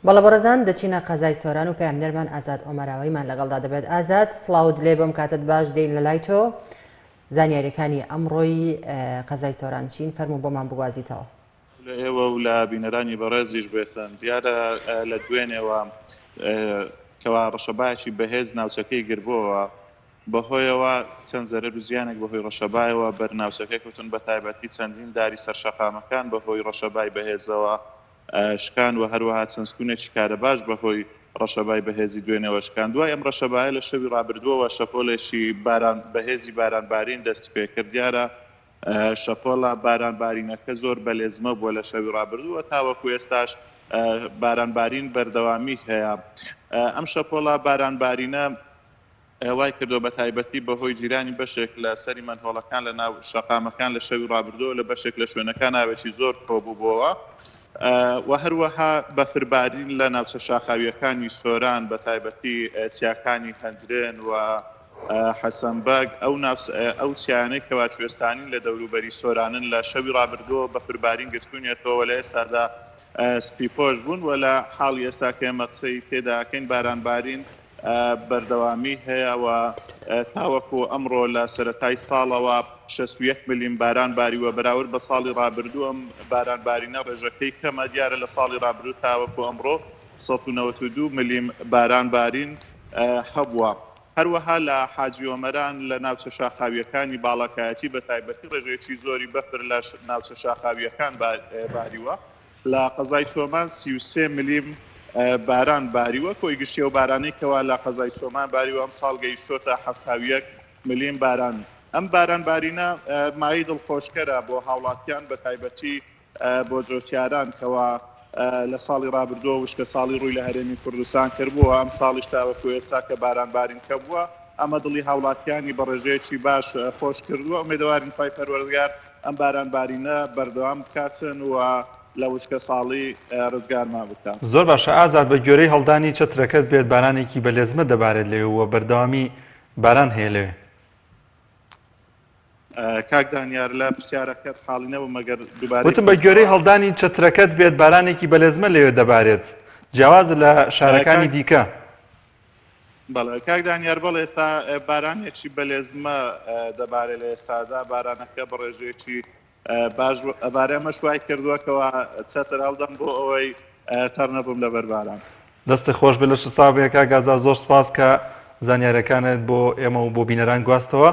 بەڵێ بەڕێزان دەچینە قەزای سۆران و پەیامنێرمان ئازاد ئۆمەراوەیمان لەگەڵدا دەبێت. ئازاد سڵاوت لێ بم کاتت باش دێین لە لای تۆ زانیاریەکانی ئەمڕۆی قەزای سۆران چین فەرموو بۆمان بگوازیتەوە. لە ئێوە و لە بینەرانی بەڕێزیش بێتن دیارە لە دوێنێوە کەوا ڕەشەبایەکی بەهێز ناوچەکەی گربۆوە بەهۆیەوە چەند زەرەر و زیانێک بەهۆی ڕەشەبایەوە بەر ناوچەکە کەوتن بەتایبەتی چەندین داری سەر شەقامەکان بەهۆی ڕەشەبای بەهێزەوە شکان و هەروەها چەند ستونێکی کارەباش بەهۆی ڕەشەبای بەهێزی دوێنێوە شکان. دوای ئەم ڕەشەبایە لە شەوی ڕابردووەوە شەپۆلێکی باران بەهێزی باران بارین دەستی پێکرد. دیارە شەپۆلە باران بارینەکە زۆر بەلێزمە بووە لە شەوی ڕابردوو و تاوەکو ئێستاش باران بارین بەردەوامی هەیە. ئەم شەپۆلە باران بارینە وای کردووە بە تایبەتی بەهۆی گیرانی بەشێک لە سەری مەنهۆڵەکان لە ناو شەقامەکان لە شەوی ڕابردووە لە بەشێک لە شوێنەکان ئاوێکی زۆر کۆبووبۆوە و هەروەها بەفربارین لە ناوچە شاخاوییەکانی سۆران بە تایبەتی چیاکانی هەندرێن و حەسەن بەگ ئەو ئەو چیانەی کەوا کوێستانین لە دەوروبەری سۆرانن لە شەوی ڕابردووە بەفربارین گرتوونیەتەوە لە ئێستادا سپیپۆش بوون و لە حاڵی ئێستا کە ئێمە قسەی تێدا ئەکەین بارانبارین بەردەوامی هەیە و تاوەکو ئەمڕۆ لە سەرەتای ساڵەوە 61 ملیم باران باریوە بەراورد بە ساڵی ڕابردوو ئەم باران بارینە ڕێژەکەی کەمە دیارە لە ساڵی ڕابردوو تاوەکو ئەمڕۆ 192 ملیم باران بارین هەبووە. هەروەها لە حاجی ئۆمەران لە ناوچە شاخاوییەکانی باڵاکایەتی بە تایبەتی ڕێژەیەکی زۆری بەفر لە ناوچە شاخاوییەکان باریوە. لە قەزای چۆمان 33 ملیم باران باریوە، کۆی گشتی ئەو بارانەی کەوا لە قەزای چۆمان باریوە ئەمساڵ گەیشتۆتە 71 ملیم باران. ئەم باران بارینە مایەی دڵخۆشکەرە بۆ هاوڵاتیان بە تایبەتی بۆ جۆتیاران کەوا لە ساڵی ڕابردووە وشکە ساڵی ڕووی لە هەرێمی کوردستان کردبوو ئەم ساڵیش تاوەکو ئێستا کە باران بارین کە بووە ئەمە دڵی هاوڵاتیانی بە ڕێژەیەکی باش خۆش کردووە ئومێدەوارین خوای پەروەردگار ئەم باران بارینە بەردەوام بکاتن و لە وشکە ساڵی ڕزگارمان بکا. زۆر باشە ئازاد بە گوێرەی هەڵدانی چەترەکەت بێت بارانێکی بە لێزمە دەبارێت لەوێ و بەردەوامی باران هەیە لەوێ. کاک دانیار لە پرسیارەکەت حاڵی نەبووم مەگەر دووبارەی وتم بە گوێرەی بکەیتەوە. هەڵدانی چەترەکەت بێت بارانێکی بەلێزمە لەوێ دەبارێت جیاوازە لە شارەکانی کاک دیکە. بەڵێ کاک دانیار بەڵێ ئێستا بارانێکی بەلێزمە دەبارێ لە ئێستادا بارانەکە بە ڕێژەیەکی باش ئەبارێ ئەمەش وای کردووە کەوا چەتر هەڵدەم بۆ ئەوەی تەڕ نەبم لەبەر باران. دەستت خۆش بێت لەشت ساغ بێ کاک ئازاد زۆر سپاس کە زانیاریەکانت بۆ ئێمە و بۆ بینەران گواستەوە.